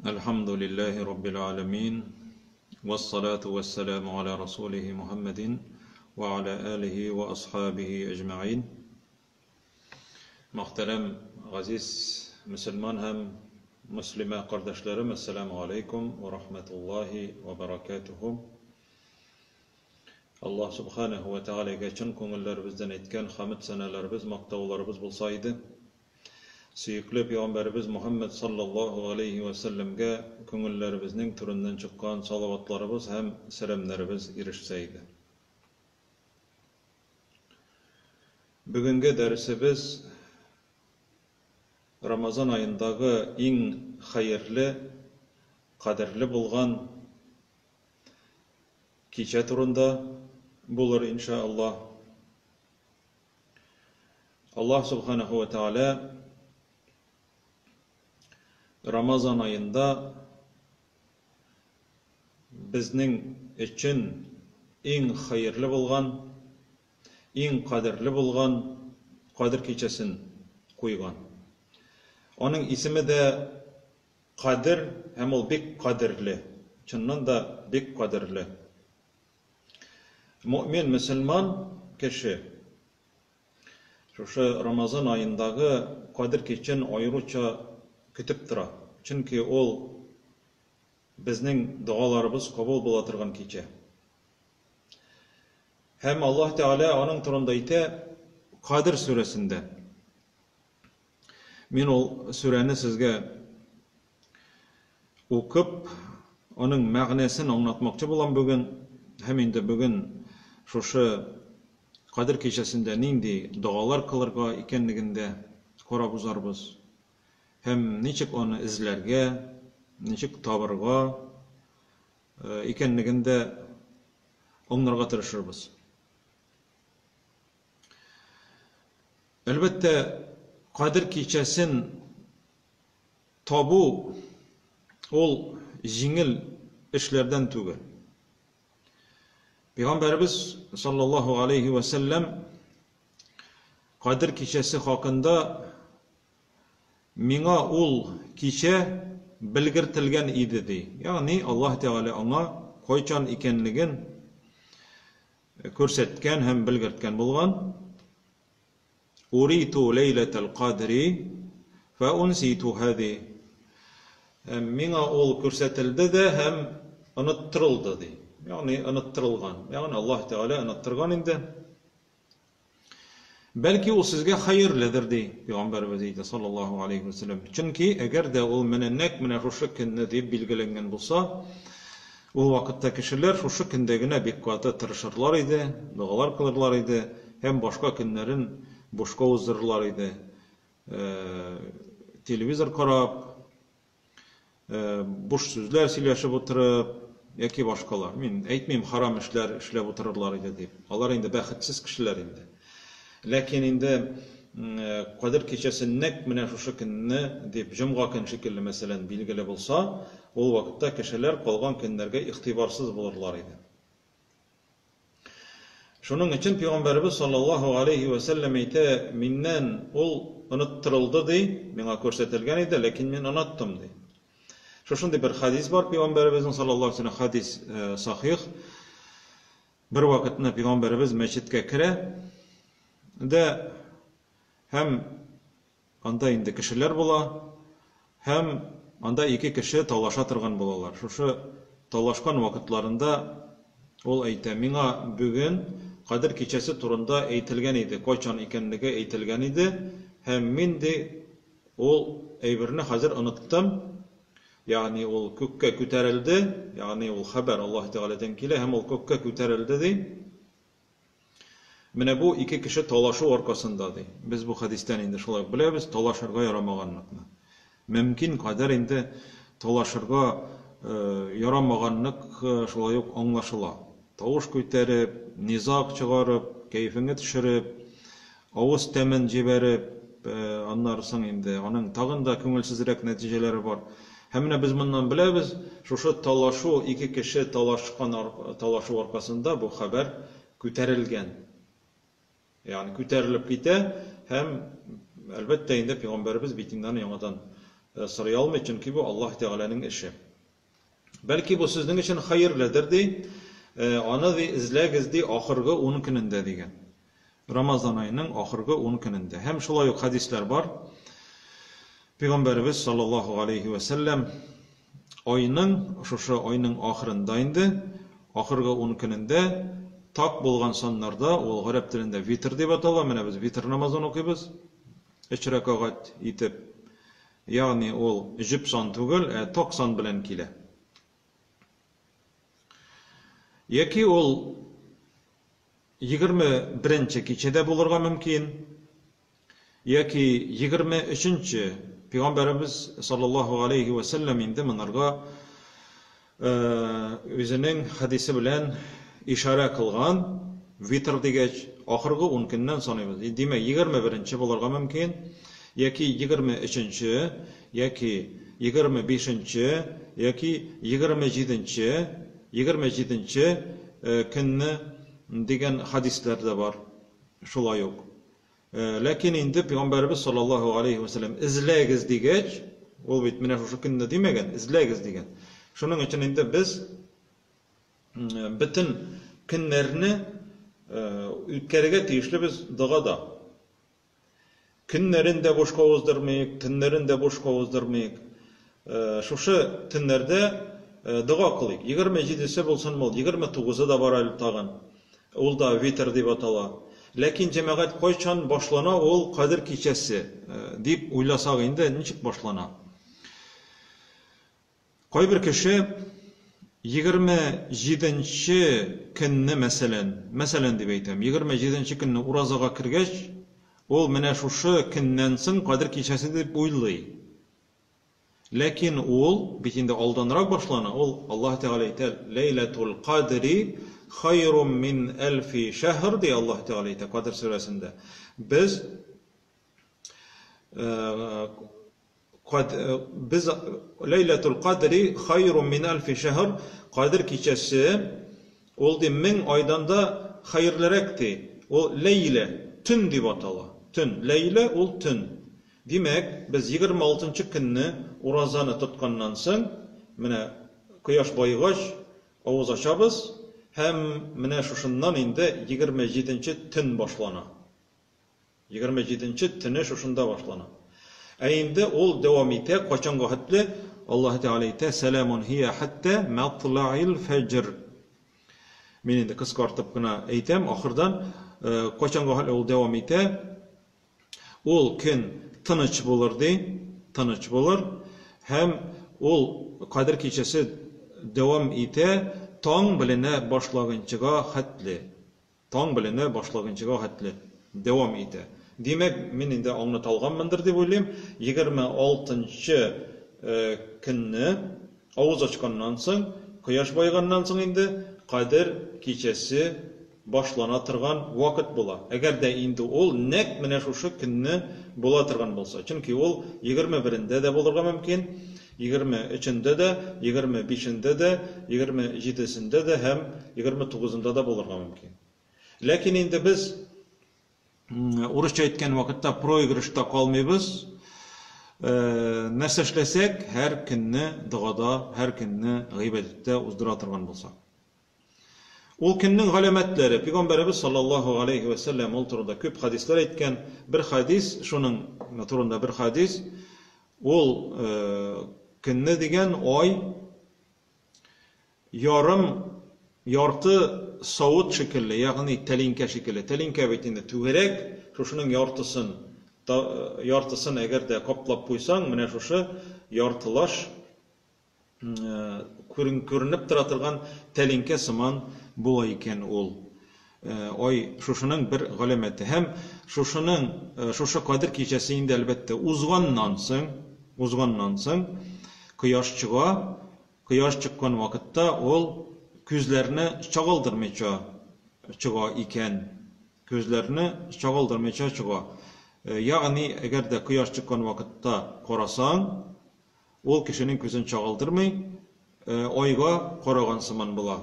Әлхәмдүлилләһи раббил галәмин, вәссалату вәссәламу аля расулихи Мухәммәдин вә аля алихи вә асхабихи әҗмәгыйн. Мөхтәрәм газиз мөселман һәм мөслимә кардәшләрем, әссәламу алейкум вә рахматуллаһи вә баракатуху. Аллаһ субханаһу вә тәгаләгә чын күңелләребездән әйткән хәмд-сәналарыбыз, мактауларыбыз булса иде. Сөекле пәйгамбәребез Мөхәммәд саллаллаһу галәйһи вә сәлләмгә күңелләребезнең түреннән чыккан салаватларыбыз һәм сәламнәребез ирешсә иде. Бүгенге дәресебез Рамазан аендагы иң хәерле, кадерле булган кичә турында булыр, иншаАллаһ. Аллаһ Субханаһу ва Тәгалә Рамазан аенда безнең өчен иң хәерле булган, иң кадерле булган Кадер кичәсен куйган. Аның исеме дә Кадер һәм ул бик кадерле. Чыннан да бик кадерле. Мөэмин, мөселман кеше шушы Рамазан аендагы Кадер кичен аеруча көтеп тора. Чөнки ул безнең догаларыбыз кабул була торган кичә. Һәм Аллаһ Тәгалә аның турында әйтә Кадер сүрәсендә. Мин ул сүрәне сезгә укып, аның мәгънәсен аңлатмакчы булам бүген. Һәм инде бүген шушы Кадер кичәсендә нинди догалар кылырга икәнлеген дә карап узарбыз. Һәм ничек аны эзләргә, ничек табырга икәнлеген дә аңларга тырышырбыз. Әлбәттә, Кадер кичәсен табу ул җиңел эшләрдән түгел. Пәйгамбәребез саллаллаһу алейһи вә сәлләм Кадер кичәсе хакында миңа ул кичә белгертелгән иде ди. Ягъни Аллаһ Тәгалә аңа кайчан икәнлеген күрсәткән һәм белгерткән булган. Уриту ләйләтәл кадри фә унситу һади. Миңа ул күрсәтелде дә һәм оныттырылды ди. Ягъни оныттырылган. Ягъни Аллаһ Тәгалә оныттырган инде. Бәлки ул сезгә хәерледер, ди Пәйгамбәребез әйтә, саллаллаһу алейһи вә сәлләм. Чөнки әгәр дә ул менә нәкъ менә шушы көнне дип билгеләнгән булса, ул вакытта кешеләр шушы көндә генә бик каты тырышырлар иде, догалар кылырлар иде һәм башка көннәрен бушка уздырырлар иде. Телевизор карап, буш сүзләр сөйләшеп утырып яки башкалар. Мин әйтмим, харам эшләр эшләп утырырлар иде дип. Алар инде бәхетсез кешеләр инде. Ләкин инде Кадер кичәсе нәкъ менә шушы көнне дип, җомга көн шикелле, мәсәлән, билгеле булса, ул вакытта кешеләр калган көннәргә игътибарсыз булырлар иде. Шуның өчен Пәйгамбәребез саллаллаһу галәйһи вә сәлләм әйтә, миннән ул оныттырылды ди, миңа күрсәтелгән иде, ләкин мин оныттым ди. Шушындый бер хадис бар Пәйгамбәребезнең саллаллаһу галәйһи вә сәлләм, хадис сахих. Бер вакытны Пәйгамбәребез мәчеткә керә дә һәм Анда инде кешеләр була һәм анда ике кеше талаша торган булалар. Шушы талашкан вакытларында ул әйтә, Миңа бүген Кадер кичәсе турында әйтелгән иде, кайчан икәнлеге әйтелгән иде һәм мин, ди, ул әйберне хәзер оныттым, ягъни ул күккә күтәрелде, ягъни ул хәбәр Аллаһы Тәгаләдән килә һәм ул күккә күтәрелде, ди. Менә бу ике кеше талашу аркасында, ди. Без бу хәдистән инде шулай ук беләбез, талашырга ярамаганлыкны. Мөмкин кадәр инде талашырга ярамаганлык шулай ук аңлашыла. Тавыш күтәреп, низаг чыгарып, кәефеңне төшереп, авыз тәмен җибәреп, аннары соң инде аның тагын да күңелсезрәк нәтиҗәләре бар. Һәм менә без моннан беләбез, шушы талашу, ике кеше талашкан, талашу аркасында бу хәбәр күтәрелгән. Ягъни күтәрелеп китә һәм, әлбәттә инде, пәйгамбәребез бит инде аны яңадан сорый алмый, чөнки бу Аллаһ Тәгаләнең эше. Бәлки бу сезнең өчен хәерледер, ди. Аны, ди, эзләгез, ди, ахыргы ун көнендә, дигән. Рамазан аеның ахыргы ун көнендә. Һәм шулай ук хәдисләр бар. Пәйгамбәребез саллаллаһу алейхи вә сәлләм айның, шушы айның ахырында инде, ахыргы ун көнендә так булган саннарда, ул гарәп телендә витр дип атала, менә без витр намазын укыйбыз, өч рәкәгать итеп. Ягъни ул җөп сан түгел, ә так сан белән килә. Яки ул 21 кичәдә булырга мөмкин, яки 23-нче. Пәйгамбәребез саллаллаһу алейхи вә сәлләм инде монарга үзенең хәдисе белән ишарә кылган, витр дигәч, ахыргы ун көннән саныйбыз. Димәк, 21-нче булырга мөмкин, яки 23-нче, яки 25-нче, яки 27-нче, 27-нче көнне дигән хәдисләр дә бар. Шулай ук. Ләкин инде Пәйгамбәребез саллаллаһу алейһи вә сәлләм эзләгез дигәч, ул бит менә шушы көнне димәгән, эзләгез дигән. Шуның өчен инде без бөтен көннәрне үткәрергә тиешлебез догада. Көннәрен дә бушка уздырмыйк, төннәрен дә бушка уздырмыйк. Шушы төннәрдә дога кылыйк. 27-се булсынмы ул, 29-ы да бар әле тагын. Ул да витр дип атала. Ләкин, җәмәгать, кайчан башлана ул Кадер кичәсе, дип уйласак инде, ничек башлана? Кайбер кеше 27 нче көнне, мәсәлән, мәсәлән дип әйтәм, 27 нче көнне уразага кергәч, ул менә шушы көннән соң Кадер кичәсе дип уйлый. Ләкин ул бит инде алданрак башлана, ул Аллаһ Тәгалә әйтә, Ләйләтул кадри хайрум мин әлфи шәһр, ди Аллаһ Тәгалә әйтә Кадр сүрәсендә. Без без Ләйләтул кадри хайрум мин әлфи шәһр, Кадр кичәсе ул ди 1000 айдан да хәерлерәк ди. Ул ләйлә, төн дип атала. Төн, ләйлә ул төн. Димәк, без 26 нчы көнне уразаны тотканнан соң, менә кояш баегач, авыз ачабыз һәм менә шушыннан инде 27 нче төн башлана. 27 нче төне шушында башлана. Ә инде ул дәвам итә, кайчанга хәтле? Аллаһы Тәгалә әйтә, Сәламун һия хәтта матлаил фәҗр. Мин инде кыскартып кына әйтәм, ахырдан, кайчанга хәтле ул дәвам итә? Ул көн тыныч булыр, ди, тыныч булыр һәм ул Кадер кичәсе дәвам итә таң беленә башлагынчыга хәтле. Таң беленә башлагынчыга хәтле дәвам итә. Димәк, мин инде аңлата алганмындыр дип уйлыйм, 26 нчы көнне авыз ачканнан соң, кояш баеганнан соң инде Кадер кичәсе башлана торган вакыт була. Әгәр дә инде ул нәкъ менә шушы көнне була торган булса. Чөнки ул 21-ндә дә булырга мөмкин, 23-ндә дә, 25-ндә дә, 27-сендә дә һәм 29-ында да булырга мөмкин. Ләкин инде без урысча әйткән вакытта проигрышта калмыйбыз. Нәрсә эшләсәк, һәр көнне догада, һәр көнне гыйбадәттә уздыра торган булсак. Ул көннең галәмәтләре. Пәйгамбәребез саллаллаһу галәйһи вә сәлләм ул турында күп хәдисләр әйткән. Бер хәдис, шуның турында бер хәдис, ул көнне дигән ай ярым ярты савыт шикелле, ягъни тәлинкә шикелле. Тәлинкә бит инде түгәрәк, шушының яртысын, яртысын әгәр дә каплап куйсаң, менә шушы яртылаш күренеп тора торган тәлинкә сыман була икән ул. Ай шушының бер галәмәте. Һәм шушының шушы Кадер кичәсе инде әлбәттә узганнан соң, узганнан соң кояш чыга, кояш чыккан вакытта ул күзләрне чагылдырмыйча чыга икән. Күзләрне чагылдырмыйча чыга. Ягъни, әгәр дә кояш чыккан вакытта карасаң, Ул кешенең күзен чагылдырмый, айга караган сыман була.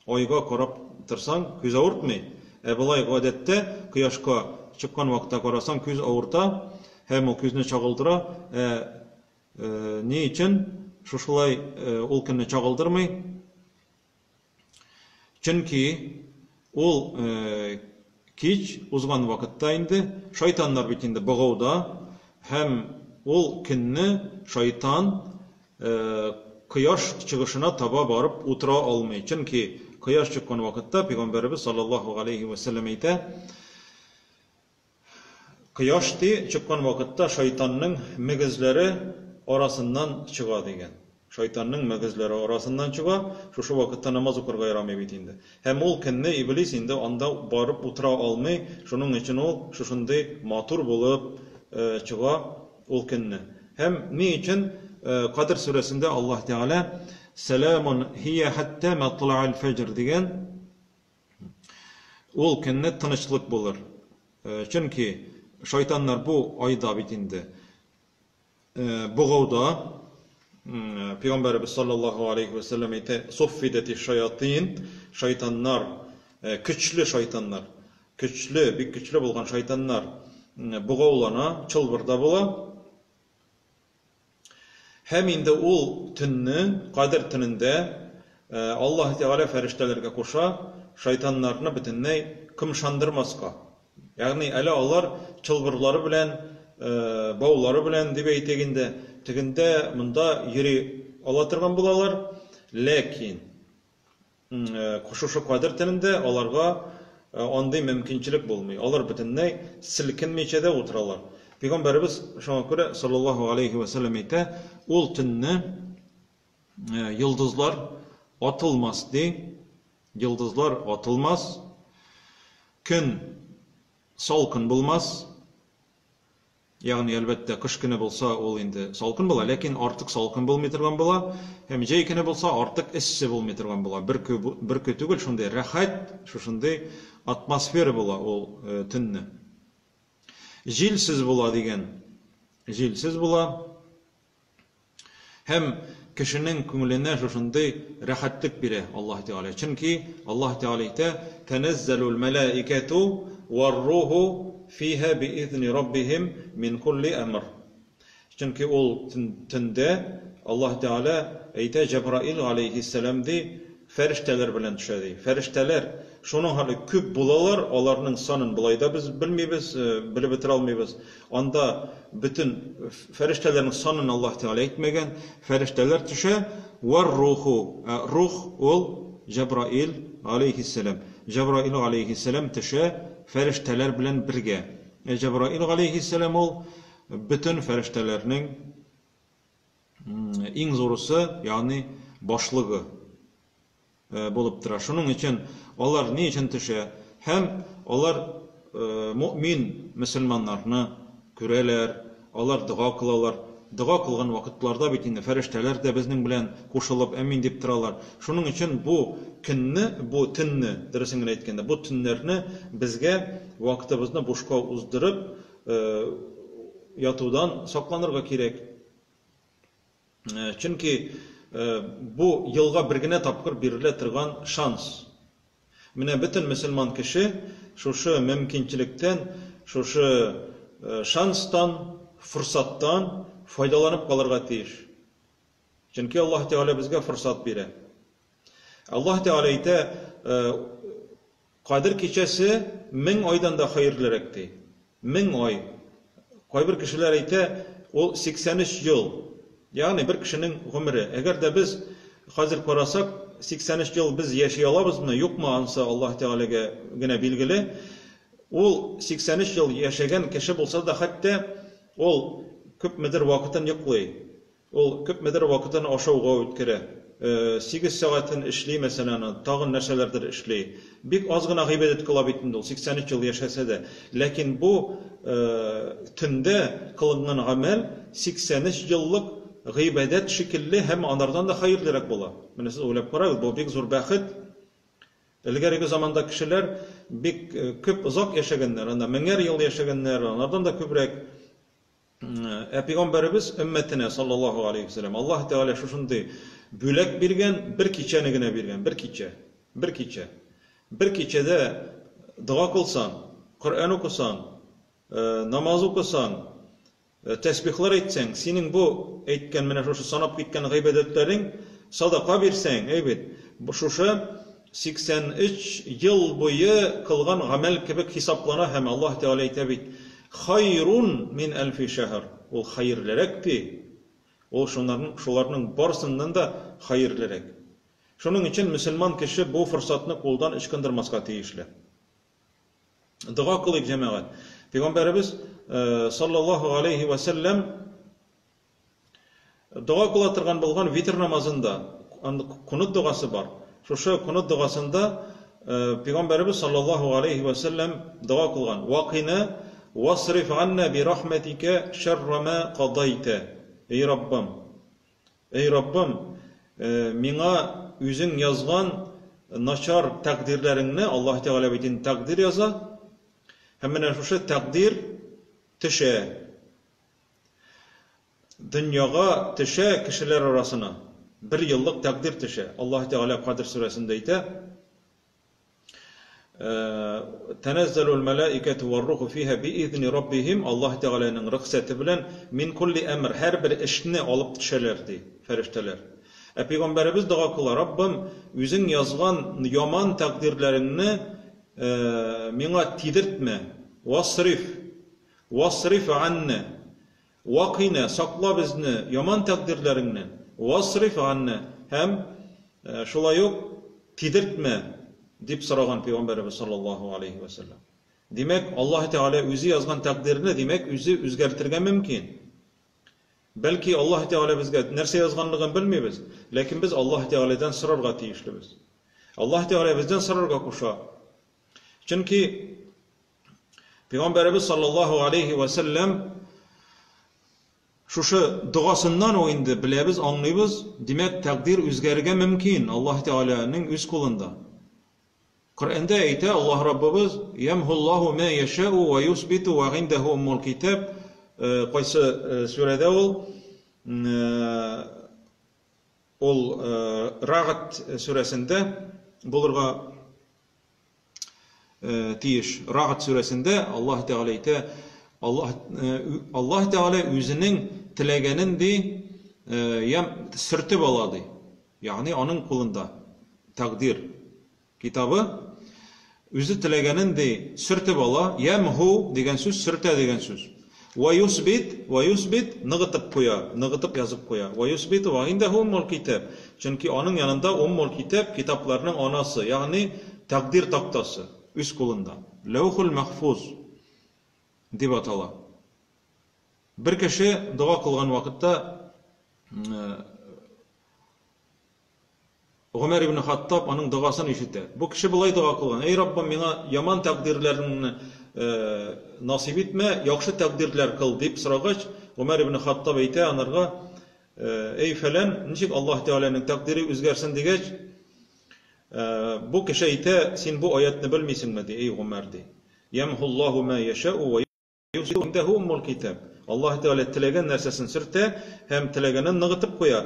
Айга карап торсаң, күз авыртмый. Ә болай гадәттә кояшка чыккан вакытта карасаң, күз авырта һәм ул күзне чагылдыра. Ә Ни өчен шушылай ул көнне чагылдырмый? Чөнки ул кич узган вакытта инде шайтаннар бит инде богауда, һәм ул көнне шайтан кояш чыгышына таба барып утыра алмый. Чөнки кояш чыккан вакытта Пәйгамбәребез саллаллаһу галәйһи вә сәлләм әйтә, Кояш, ди, чыккан вакытта шайтанның мөгезләре арасыннан чыга, дигән. Шайтанның мөгезләре арасыннан чыга, шушы вакытта намаз укырга ярамый бит инде. Һәм ул көнне Иблис инде анда барып утыра алмый, шуның өчен ул шушындый матур булып чыга ул көнне. Һәм ни өчен Кадер сүрәсендә Аллаһ Тәгалә Сәламун һия хәтта матла'ал фәҗр дигән, Ул көнне тынычлык булыр. Чөнки шайтаннар бу айда бит инде богауда. Пәйгамбәребез саллаллаһу алейхи ва сәлләм әйтә, суффидати шаятин, шайтаннар, көчле шайтаннар, көчле, бик көчле булган шайтаннар богаулана, чылбырда була. Һәм инде ул төнне, Кадер төнендә, Аллаһ Тәгалә фәрештәләргә куша, шайтаннарны бөтенләй кымшандырмаска. Ягъни әле алар чылбырлары белән, баулары белән дип әйтик инде, тегендә, монда йөри ала торган булалар, ләкин Шушы Кадер төнендә аларга андый мөмкинчелек булмый. Алар бөтенләй селкенмичә дә утыралар. Пәйгамбәребез шуңа күрә саллаллаһу алейһи вә сәлләм әйтә, ул төнне йолдызлар атылмас ди. Йолдызлар атылмас. Көн салкын булмас. Ягъни, әлбәттә, кыш көне булса, ул инде салкын була, ләкин артык салкын булмый торган була. Һәм җәй көне булса, артык эссе булмый торган була. Бөркү, бөркү түгел, шундый рәхәт, шушындый атмосфера була ул төнне. Җилсез була дигән. Җилсез була. Һәм кешенең күңеленә шушындый рәхәтлек бирә Аллаһ Тәгалә. Чөнки Аллаһ Тәгалә әйтә, Тәнәззәлүл мәләикәтү вар-руху фиһа биизни раббиһим мин кулли әмр. Чөнки ул төндә Аллаһ Тәгалә әйтә, Җәбраил галәйһиссәлам ди, фәрештәләр белән төшә ди. Фәрештәләр шуның хәтле күп булалар, аларның санын болай да без белмибез, белеп бетерә алмыйбыз. Анда бөтен фәрештәләрнең санын Аллаһ Тәгалә әйтмәгән. Фәрештәләр төшә, вар руху, ә рух ул Җәбраил галәйһиссәлам. Җәбраил галәйһиссәлам төшә фәрештәләр белән бергә. Ә Җәбраил галәйһиссәлам ул бөтен фәрештәләрнең иң зурысы, ягъни башлыгы. Булып тора. Шуның өчен алар ни өчен төшә? Һәм алар мөэмин мөселманнарны күрәләр, алар дога кылалар. Дога кылган вакытларда бит инде фәрештәләр дә безнең белән кушылып әмин дип торалар. Шуның өчен бу көнне, бу төнне, дөресен генә әйткәндә, бу төннәрне безгә вакытыбызны бушка уздырып ятудан сакланырга кирәк. Чөнки бу елга бер генә тапкыр бирелә торган шанс. Менә бөтен мөселман кеше шушы мөмкинчелектән, шушы шанстан, форсаттан файдаланып калырга тиеш. Чөнки Аллаһ Тәгалә безгә форсат бирә. Аллаһ Тәгалә әйтә, Кадер кичәсе 1000 айдан да хәерлерәк, ди. 1000 ай. Кайбер кешеләр әйтә, ул 83 ел. Ягъни бер кешенең гомере. Әгәр дә без хәзер карасак, 83 ел без яши алабызмы, юкмы, ансы Аллаһ Тәгаләгә генә билгеле. Ул 83 ел яшәгән кеше булса да, хәтта ул күпмедер вакытын йоклый. Ул күпмедер вакытын ашауга үткәрә. 8 сәгатен эшли, мәсәлән, тагын нәрсәләрдер эшли. Бик аз гына гыйбадәт кыла бит инде ул, 83 ел яшәсә дә. Ләкин бу төндә кылынган гамәл 83 еллык гыйбадәт шикелле һәм анардан да хәерлерәк була. Менә сез уйлап карагыз, бу бик зур бәхет. Элгәреге заманда кешеләр бик күп озак яшәгәннәр, анда меңәр ел яшәгәннәр, анардан да күбрәк. Ә пәйгамбәребез өммәтенә саллаллаһу алейхи ва сәлләм Аллаһ Тәгалә шушындый бүләк биргән, бер кичәне генә биргән, бер кичә. Бер кичә. Бер кичәдә дога кылсаң, Коръән укысаң, намаз укысаң, тәсбихлар әйтсәң, синең бу әйткән менә шушы санап киткән гыйбадәтләрең, садака бирсәң, әй бит, шушы 83 ел буе кылган гамәл кебек хисаплана һәм Аллаһ Тәгалә әйтә бит, хайрун мин әлфи шәһр. Ул хәерлерәк ди. Ул шунарның, шуларның барысыннан да хәерлерәк. Шуның өчен мөселман кеше бу форсатны кулдан ычкындырмаска тиешле. Дога кылыйк, җәмәгать. Пәйгамбәребез саллаллаһу алейхи ва сәлләм дога кыла торган булган витр намазында, анда кунут догасы бар. Шушы кунут догасында Пәйгамбәребез саллаллаһу алейхи ва сәлләм дога кылган. Вакина васриф анна би рахматика шарра ма кадайта. Эй Раббым, эй Раббым, миңа үзең язган начар тәкъдирләреңне, Аллаһ Тәгалә бит инде тәкъдир яза. Һәм менә шушы тәкъдир төшә. Дөньяга төшә кешеләр арасына. Бер еллык тәкъдир төшә. Аллаһ Тәгалә Кадр сүрәсендә әйтә: Тәнәззәлүл мәләикәтү вар-руху фиһа биизни раббиһим, Аллаһ Тәгаләнең рөхсәте белән, мин кулли әмр, һәрбер эшне алып төшәләр, ди фәрештәләр. Ә пәйгамбәребез дога кыла, Раббым, үзең язган яман тәкъдирләреңне миңа тидертмә, васриф, васриф анна, Вакыйна, сакла безне яман тәкъдирләреңнән, васриф ганна, һәм шулай ук тидертмә, дип сораган Пәйгамбәребез саллаллаһу алейһи вә сәлләм. Димәк, Аллаһ Тәгалә үзе язган тәкъдирне, димәк, үзе үзгәртергә мөмкин. Бәлки Аллаһ Тәгалә безгә нәрсә язганлыгын белмибез, ләкин без Аллаһ Тәгаләдән сорарга тиешлебез. Аллаһ Тәгалә бездән сорарга куша. Чөнки Пәйгамбәребез саллаллаһу алейхи ва сәлләм шушы догасыннан ук инде беләбез, аңлыйбыз, димәк, тәкъдир үзгәрергә мөмкин, Аллаһ Тәгаләнең үз кулында. Коръәндә әйтә Аллаһ Раббыбыз, Ямхуллаһу ма яшәу ва юсбиту ва индәһу уммул китаб. Кайсы сүрәдә ул? Ул Рагд сүрәсендә булырга тиеш. Рагд сүрәсендә Аллаһ Тәгалә әйтә, Аллаһ Аллаһ Тәгалә үзенең теләгәнен ди, ям сөртеп ала ди. Ягъни аның кулында тәкъдир китабы үзе теләгәнен ди сөртеп ала. Ямху дигән сүз сөртә дигән сүз. Ва юсбит, ва юсбит ныгытып куя, ныгытып язып куя. Ва юсбит ва индәһу уммул китаб. Чөнки аның янында уммул китаб, китапларның анасы, ягъни тәкъдир тактасы үз кулында. Ләүхул мәхфуз дип атала. Бер кеше дога кылган вакытта Гомәр ибн Хаттаб аның догасын ишетә. Бу кеше болай дога кылган: "Әй Раббым, миңа яман тәкъдирләреңне насыйп итмә, яхшы тәкъдирләр кыл", дип сорагач, Гомәр ибн Хаттаб әйтә анарга: "Әй фәлән, ничек Аллаһ Тәгаләнең тәкъдире үзгәрсен?" дигәч, бу кеше әйтә: "Син бу аятны белмисеңме?" ди, "Әй Гомәр", ди. "Ямхуллаһу ма яшәу ва Индәһу уммул китаб. Аллаһ Тәгалә теләгән нәрсәсен сөртә һәм теләгәнен ныгытып куя.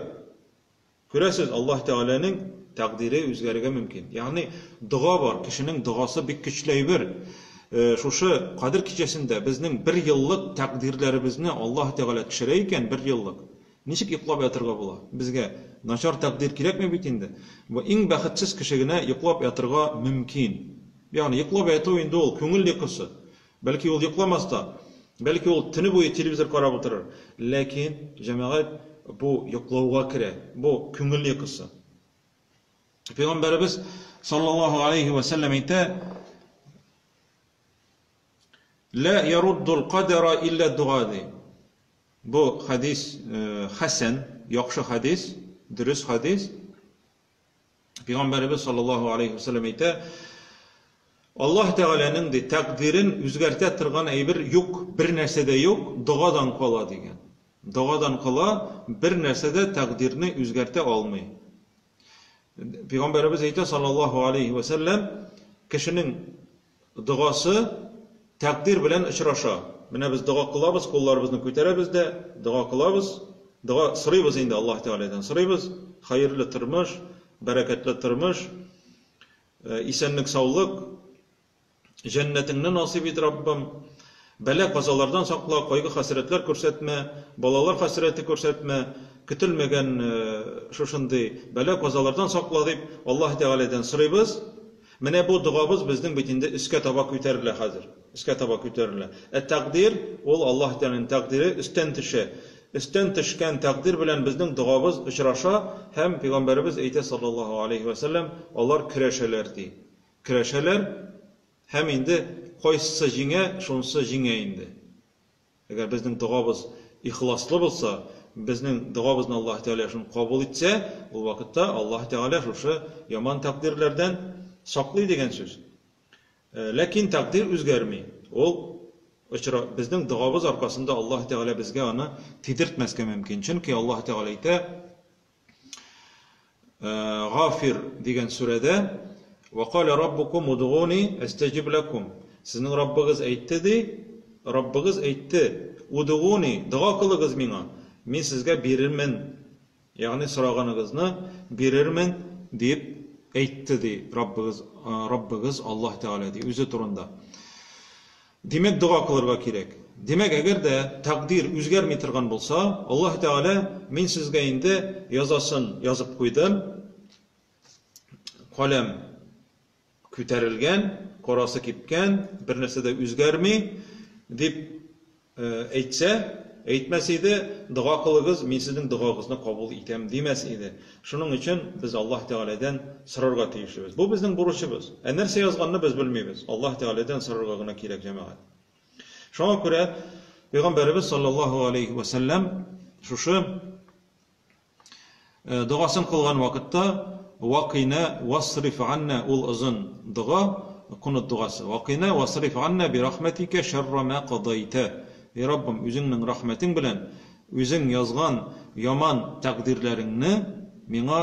Күрәсез, Аллаһ Тәгаләнең тәкъдире үзгәрергә мөмкин. Ягъни дога бар, кешенең догасы бик көчле әйбер. Шушы Кадер кичәсендә безнең бер еллык тәкъдирләребезне Аллаһ Тәгалә төшерә икән, бер еллык. Ничек йоклап ятырга була? Безгә начар тәкъдир кирәкми бит инде. Бу иң бәхетсез кеше генә йоклап ятырга мөмкин. Ягъни йоклап яту инде ул күңел йокысы. Бәлки ул йокламас та, бәлки ул төне буе телевизор карап утырыр. Ләкин, җәмәгать, бу йоклауга керә, бу күңел йокысы. Пәйгамбәребез саллаллаһу алейхи ва сәлләм әйтә, Ла яруддул кадара илля дуа ди. Бу хадис хәсән, яхшы хадис, дөрес хадис. Пәйгамбәребез саллаллаһу алейхи ва сәлләм әйтә, Аллаһ Тәгаләнең ди тәкъдирен үзгәртә торган әйбер юк, бер нәрсә дә юк, догадан кала дигән. Догадан кала бер нәрсә дә тәкъдирне үзгәртә алмый. Пәйгамбәребез әйтә саллаллаһу алейхи ва сәлләм, кешенең Догасы тәкъдир белән очраша. Менә без дога кылабыз, кулларыбызны күтәрәбез дә, дога кылабыз. Дога сорыйбыз инде Аллаһ Тәгаләдән сорыйбыз. Хәерле тормыш, бәрәкәтле тормыш, исәнлек-саулык, җәннәтеңне насыйп ит, Раббым. Бәла-казалардан сакла, кайгы-хәсрәтләр күрсәтмә, балалар хәсрәте күрсәтмә, көтелмәгән шушындый бәла-казалардан сакла дип Аллаһ Тәгаләдән сорыйбыз. Менә бу догабыз безнең бит инде өскә таба күтәрелә хәзер. Өскә таба күтәрелә. Ә тәкъдир, ул Аллаһ Тәгаләнең тәкъдире өстән төшә. Өстән төшкән тәкъдир белән безнең догабыз очраша һәм пәйгамбәребез әйтә саллаллаһу алейхи ва сәлләм, алар көрәшәләр ди. Көрәшәләр һәм инде кайсысы җиңә, шунысы җиңә инде. Әгәр безнең догабыз ихласлы булса, безнең догабызны Аллаһ Тәгалә шуны кабул итсә, ул вакытта Аллаһ Тәгалә шушы яман тәкъдирләрдән саклый дигән сүз. Ләкин тәкъдир үзгәрми. Ул очра безнең догабыз аркасында Аллаһ Тәгалә безгә аны тидертмәскә мөмкин. Чөнки Аллаһ Тәгалә әйтә, Гафир дигән сүрәдә Вакаля раббукум удгуни астаҗиб лакум. Сезнең Раббыгыз әйтте ди, Раббыгыз әйтте, удгуни, дога кылыгыз миңа, мин сезгә бирермен, ягъни сораганыгызны бирермен дип әйтте ди Раббыгыз, Раббыгыз Аллаһ Тәгалә ди үзе турында. Димәк, дога кылырга кирәк. Димәк, әгәр дә тәкъдир үзгәрми торган булса, Аллаһ Тәгалә, мин сезгә инде язасын язып куйдым, каләм күтәрелгән, карасы кипкән, бер нәрсә дә үзгәрми, дип әйтсә, әйтмәс иде, дога кылыгыз, мин сезнең догагызны кабул итәм, димәс иде. Шуның өчен без Аллаһ Тәгаләдән сорарга тиешлебез. Бу безнең бурычыбыз. Ә нәрсә язганны без белмибез. Аллаһ Тәгаләдән сорарга гына кирәк, җәмәгать. Шуңа күрә Пәйгамбәребез саллаллаһу алейхи ва сәлләм шушы догасын кылган вакытта вакыйна васриф анна ул озын дога, кунут догасы. Вакыйна васриф анна би рахматика шарра ма кадайта. Эй Раббым, үзеңнең рәхмәтең белән үзең язган яман тәкъдирләреңне миңа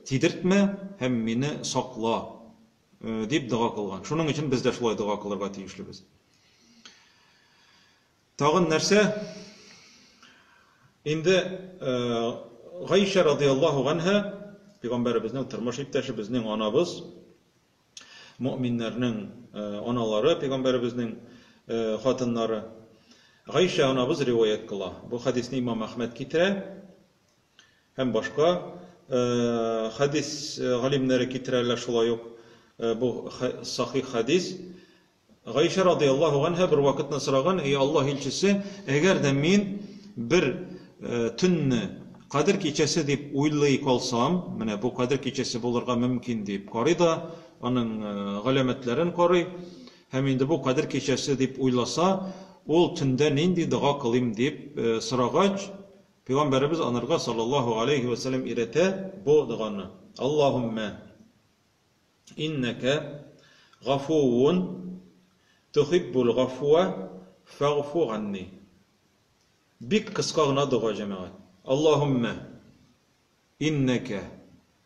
тидертмә һәм мине сакла, дип дога кылган. Шуның өчен без дә шулай дога кылырга тиешлебез. Тагын нәрсә? Инде Гайшә радияллаһу ганһа, пәйгамбәребезнең тормыш иптәше, безнең анабыз, мөэминнәрнең аналары, пәйгамбәребезнең хатыннары. Гайшә анабыз риваять кыла. Бу хәдисне имам Әхмәд китерә һәм башка хәдис галимнәре китерәләр шулай ук бу сахих хәдис. Гайшә радыяллаһу ганһа бер вакытны сораган, Эй Аллаһ илчесе, әгәр дә мин бер төнне Кадер кичәсе дип уйлый калсам, менә бу Кадер кичәсе булырга мөмкин дип карый да, аның галәмәтләрен карый, һәм инде бу Кадер кичәсе дип уйласа, ул төндә нинди дога кылыйм дип сорагач, Пәйгамбәребез анарга саллаллаһу алейһи вә сәлләм өйрәтә бу доганы. Аллаһуммә иннәкә гафуун тухиббул гафуа фәгъфу ганни. Бик кыска гына дога, җәмәгать. Аллаһуммә иннәкә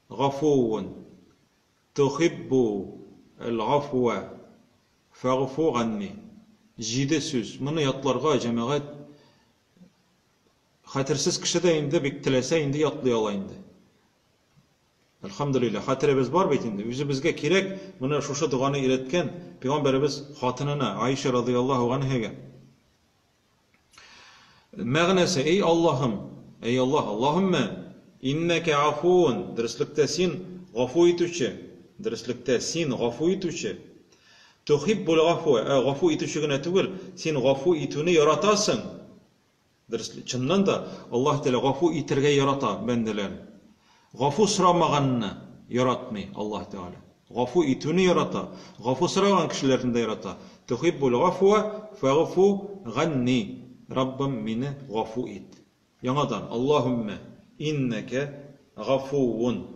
гафуун тухиббу әл-гафуа фәгъфу ганни. Җиде сүз. Моны ятларга, җәмәгать, хәтерсез кеше дә инде бик теләсә инде ятлый ала инде. Әлхәмдүлилләһ, хәтеребез бар бит инде. Үзебезгә кирәк, моны шушы доганы өйрәткән пәйгамбәребез хатынына, Аиша радыяллаһу ганһәгә. Мәгънәсе, эй Аллаһым, эй Аллаһ, Аллаһуммә иннәкә афуун, дөреслектә син гафу итүче, дөреслектә син гафу итүче. Тухиббул гафуа, ә гафу итүче генә түгел, син гафу итүне яратасың. Дөрес, чыннан да Аллаһ Тәгалә гафу итәргә ярата бәндәләрен. Гафу сорамаганны яратмый Аллаһ Тәгалә. Гафу итүне ярата, гафу сораган кешеләрне дә ярата. Тухиббул гафуа фәгфу ганни. Раббым, мине гафу ит. Яңадан, Аллаһуммә иннәкә гафуун.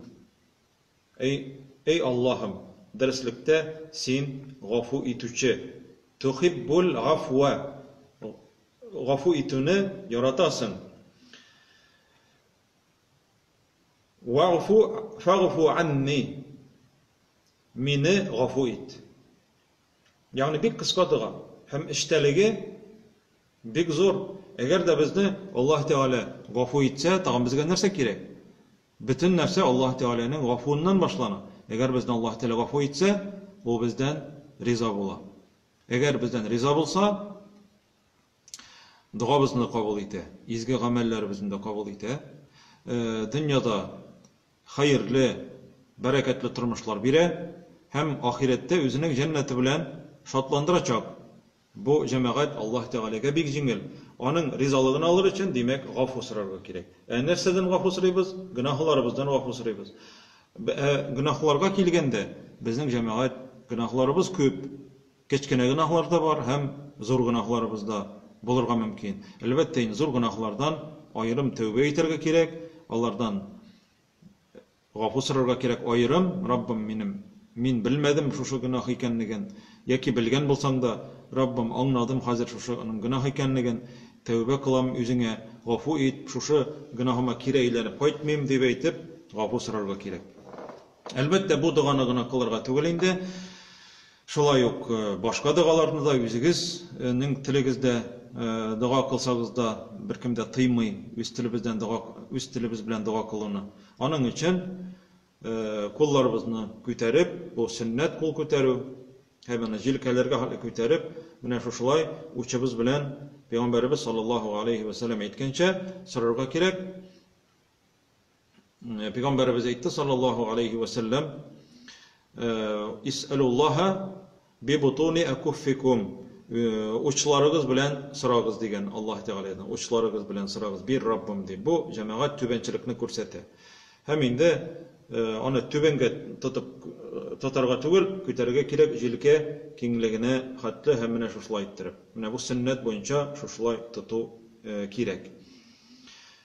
Эй, эй Аллаһым, дөреслектә Син гафу итүче. Тухиббул гафуа. Гафу итүне яратасың. Вагфу фагфу анни. Мине гафу ит. Ягъни бик кыска дога һәм эчтәлеге бик зур. Әгәр дә безне Аллаһ Тәгалә гафу итсә, тагын безгә нәрсә кирәк? Бөтен нәрсә Аллаһ Тәгаләнең гафуыннан башлана. Әгәр безне Аллаһ Тәгалә гафу итсә, ул бездән риза була. Әгәр бездән риза булса, Догабызны да кабул итә, изге гамәлләребезне дә кабул итә. Дөньяда хәерле, бәрәкәтле тормышлар бирә һәм ахирәттә үзенең җәннәте белән шатландырачак. Бу, җәмәгать, Аллаһ Тәгаләгә бик җиңел. Аның ризалыгын алыр өчен, димәк, гафу сорарга кирәк. Ә нәрсәдән гафу сорыйбыз? Гөнаһларыбыздан гафу сорыйбыз. Ә гөнаһларга килгәндә, безнең, җәмәгать, гөнаһларыбыз күп. Кечкенә гөнаһлар да бар һәм зур гөнаһларыбыз да булырга мөмкин. Әлбәттә инде, зур гөнаһлардан аерым тәүбә итәргә кирәк, алардан Гафу сорарга кирәк аерым, Раббым минем, мин белмәдем шушы гөнаһ икәнлеген, яки белгән булсаң да, Раббым, аңладым хәзер шушы аның гөнаһ икәнлеген, тәүбә кылам үзеңә, гафу ит, шушы гөнаһыма кире әйләнеп кайтмыйм, дип әйтеп, гафу сорарга кирәк. Әлбәттә, бу доганы гына кылырга түгел инде. Шулай ук башка догаларны да үзегезнең телегездә дога кылсагыз да, беркем дә тыймый үз телебездән дога, үз телебез белән дога кылуны. Аның өчен кулларыбызны күтәреп, бу сөннәт кул күтәрү, һәм аны җилкәләргә хәтле күтәреп, менә шушылай учыбыз белән Пәйгамбәребез саллаллаһу алейһи вә сәлләм әйткәнчә сорарга кирәк. Пәйгамбәребез әйтте, саллаллаһу алейһи вә сәлләм, Ис'алуллаһа би бутуни акуффикум. Учларыгыз белән сорагыз дигән Аллаһ Тәгаләдән. Учларыгыз белән сорагыз, бир Раббым дип. Бу җәмәгать түбәнчелекне күрсәтә. Һәм инде аны түбәнгә тотып тотарга түгел, күтәрергә кирәк җилкә киңлегенә хәтле һәм менә шушылай иттереп. Менә бу сөннәт буенча шушылай тоту кирәк.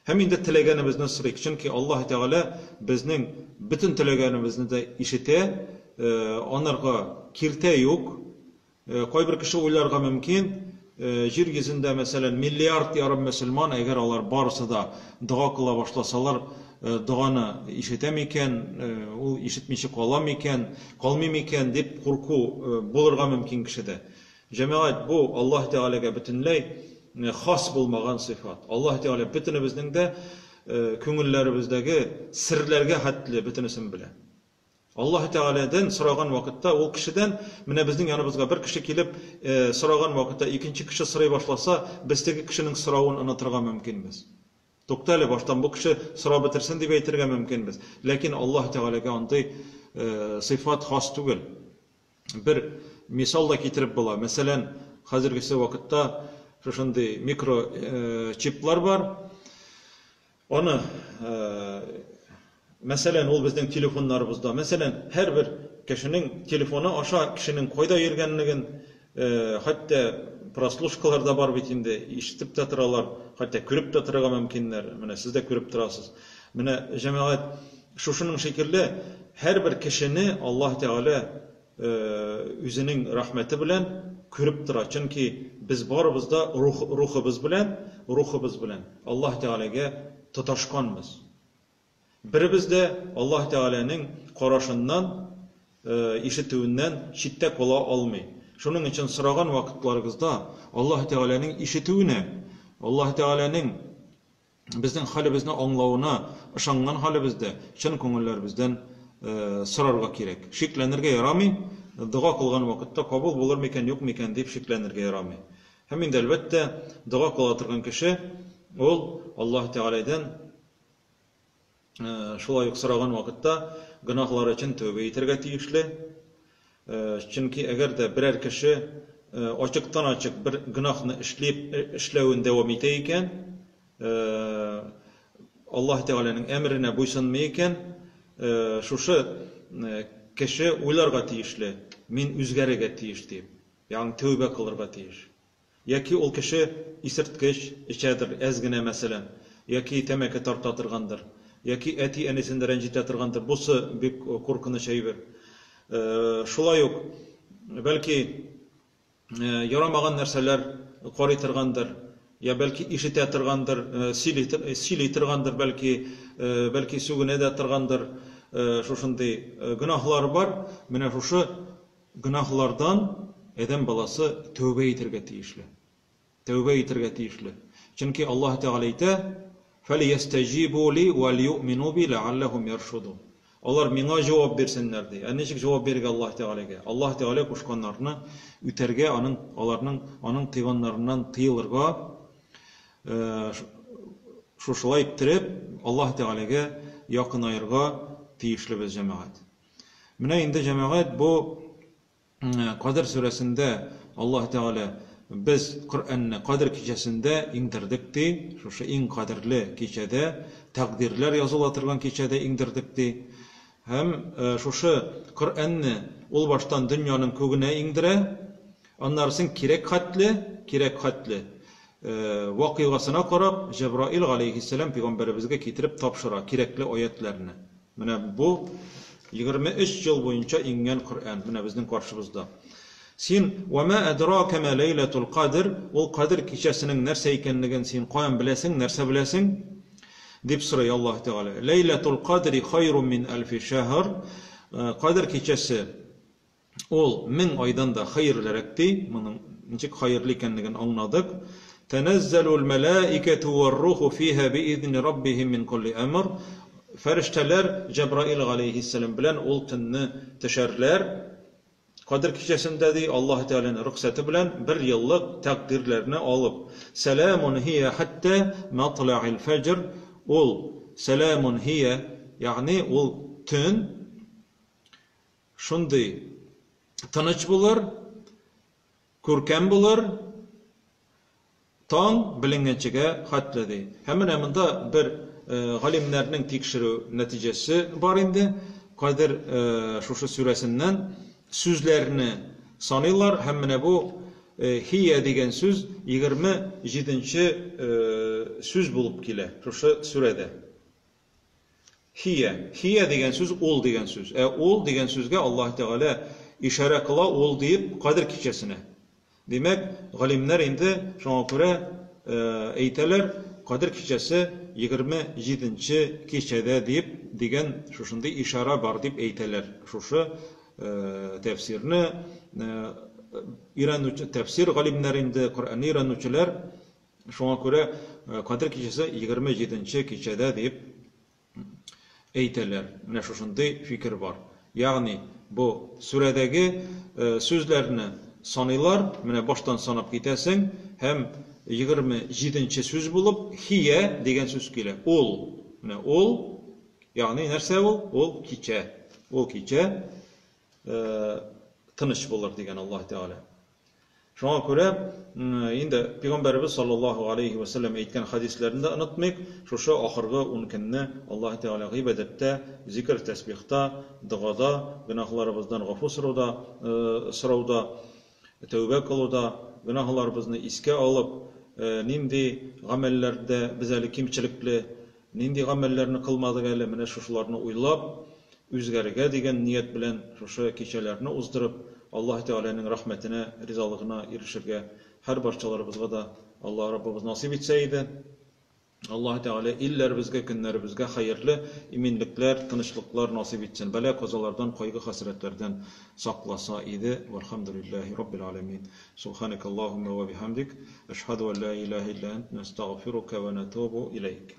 Һәм инде теләгәнебезне сорыйк, чөнки Аллаһ Тәгалә безнең бөтен теләгәнебезне дә ишетә, анарга киртә юк. Кайбер кеше уйларга мөмкин, җир йөзендә, мәсәлән, миллиард ярым мөселман, әгәр алар барысы да дога кыла башласалар, доганы ишетә микән, ул ишетмичә кала микән, калмый микән дип курку булырга мөмкин кешедә. Җәмәгать, бу Аллаһ Тәгаләгә бөтенләй хас булмаган сыйфат. Аллаһ Тәгалә бөтенебезнең дә күңелләребездәге серләргә хәтле бөтенесен белә. Аллаһ Тәгаләдән сораган вакытта ул кешедән, менә безнең яныбызга бер кеше килеп сораган вакытта икенче кеше сорый башласа, без теге кешенең соравын онытырга мөмкинбез. Тукта әле, баштан бу кеше сорап бетерсен дип әйтергә мөмкинбез. Ләкин Аллаһ Тәгаләгә андый сыйфат хас түгел. Бер мисал да китереп була. Мәсәлән, хәзергесе вакытта шушындый микро чиплар бар. Аны, мәсәлән, ул безнең телефоннарыбызда. Мәсәлән, һәрбер кешенең телефоны аша кешенең кайда йөргәнлеген, хәтта прослушкалар да бар бит инде, ишетеп тә торалар, хәтта күреп тә торырга мөмкиннәр. Менә сез дә күреп торасыз. Менә, җәмәгать, шушының шикелле һәрбер кешене Аллаһ Тәгалә үзенең рәхмәте белән күреп тора. Чөнки без барыбыз да рух, рухыбыз белән, рухыбыз белән Аллаһ Тәгаләгә тоташканбыз. Беребез дә Аллаһ Тәгаләнең карашыннан, ишетүеннән читтә кала алмый. Шуның өчен сораган вакытларыгызда Аллаһ Тәгаләнең ишетүенә, Аллаһ Тәгаләнең безнең хәлебезне аңлавына ышанган хәлебездә, чын күңелләребездән сорарга кирәк. Шикләнергә ярамый, дога кылган вакытта кабул булыр микән, юк микән дип шикләнергә ярамый. Һәм инде, әлбәттә, дога кыла торган кеше ул Аллаһ Тәгаләдән шулай ук сораган вакытта гөнаһлары өчен тәүбә итәргә тиешле. Чөнки әгәр дә берәр кеше ачыктан-ачык бер гөнаһны эшлип, эшләвен дәвам итә икән, Аллаһ Тәгаләнең әмеренә буйсынмый икән, шушы кеше уйларга тиешле, мин үзгәрергә тиеш дип, ягъни тәүбә кылырга тиеш. Яки ул кеше исерткеч эчәдер, әз генә, мәсәлән, яки тәмәке тарта торгандыр, яки әти-әнисен дә рәнҗетә торгандыр, бусы бик куркыныч әйбер. Шулай ук, бәлки, ярамаган нәрсәләр карый торгандыр, я бәлки ишетә торгандыр, сөйли, сөйли торгандыр, бәлки, бәлки сүгенә дә торгандыр, шушындый гөнаһлар бар. Менә шушы Гөнаһлардан адәм баласы тәүбә итәргә тиешле. Тәүбә итәргә тиешле. Чөнки Аллаһ Тәгалә әйтә, Фәлйәстәҗибу ли вәлйуъмину би ләгалләһум яршудун. Алар миңа җавап бирсеннәр, ди. Ә ничек җавап бирергә Аллаһ Тәгаләгә? Аллаһ Тәгалә кушканнарны үтәргә, аның, аларның, аның тыйганнарыннан тыелырга. Шушылай иттереп, Аллаһ Тәгаләгә якынаерга тиешлебез, җәмәгать. Менә инде, җәмәгать, бу Кадер сүрәсендә Аллаһ Тәгалә без Коръәнне Кадер кичәсендә иңдердек ди, шушы иң кадерле кичәдә, тәкъдирләр языла торган кичәдә иңдердек ди. Һәм шушы Коръәнне ул баштан дөньяның күгенә иңдерә, аннарысын кирәк хәтле, кирәк хәтле вакыйгасына карап, Җәбраил галәйһиссәлам пәйгамбәребезгә китереп тапшыра кирәкле аятьләрне. Менә бу 23 ел буенча иңгән Коръән, менә безнең каршыбызда. Син ва ма адрака ма ләйләтул кадр, ул Кадер кичәсенең нәрсә икәнлеген син каян беләсең, нәрсә беләсең? дип сорый Аллаһ Тәгалә. Ләйләтул кадри хайрун мин әлфи шәһр. Кадер кичәсе ул 1000 айдан да хәерлерәк ди. Моның ничек хәерле икәнлеген аңладык. Тәнәззәлул мәләикәту вар-руху фиһа биизни раббихим мин кулли әмр. Фәрештәләр Җәбраил галәйһиссәлам белән ул төнне төшәрләр. Кадер кичәсендә ди, Аллаһ Тәгаләнең рөхсәте белән бер еллык тәкъдирләрне алып. Сәламун һия хәтта матла'ил фәҗр. Ул сәламун һия, ягъни ул төн шундый тыныч булыр, күркәм булыр, таң беленгәнчегә хәтле ди. Һәм менә монда бер галимнәрнең тикшерү нәтиҗәсе бар инде. Кадер шушы сүрәсеннән сүзләрне саныйлар һәм менә бу хия дигән сүз 27-нче сүз булып килә шушы сүрәдә. Хия. Хия дигән сүз ул дигән сүз. Ә ул дигән сүзгә Аллаһ Тәгалә ишарә кыла ул диеп Кадер кичәсенә. Димәк, галимнәр инде шуңа күрә әйтәләр, Кадер кичәсе 27-нче кичәдә дип дигән шушындый ишарә бар дип әйтәләр. Шушы тәфсирне өйрәнүче тәфсир галимнәре инде Коръәнне өйрәнүчеләр шуңа күрә Кадер кичәсе 27-нче кичәдә дип әйтәләр. Менә шушындый фикер бар. Ягъни бу сүрәдәге сүзләрне саныйлар, менә баштан санап китәсең һәм 27-нче сүз булып хия дигән сүз килә. Ул, менә ул, ягъни нәрсә ул? Ул кичә. Ул кичә тыныч булыр дигән Аллаһ Тәгалә. Шуңа күрә инде Пәйгамбәребез саллаллаһу алейһи вә сәлләм әйткән хәдисләрне дә онытмыйк. Шушы ахыргы ун көнне Аллаһ Тәгалә гыйбадәттә, зикр, тәсбихта, догада, гөнаһларыбыздан гафу сорауда, сорауда, тәүбә кылуда, гөнаһларыбызны искә алып, нинди гамәлләрдә без әле кимчелекле, нинди гамәлләрне кылмадык әле, менә шушыларны уйлап, үзгәрергә дигән ният белән шушы кичәләрне уздырып, Аллаһ Тәгаләнең рәхмәтенә, ризалыгына ирешергә һәр барчаларыбызга да Аллаһ Раббыбыз насыйп итсә иде. Аллаһ Тәгалә илләребезгә, көннәребезгә хәерле иминлекләр, тынычлыклар насыйп итсен. Бәла-казалардан, кайгы-хәсрәтләрдән сакласа иде. Вальхамдулиллаһи раббил аләмин. Субханакаллаһумма ва бихамдик, әшһәду ан ла илаһа илля ант, настагъфирука ва натубу иләйк.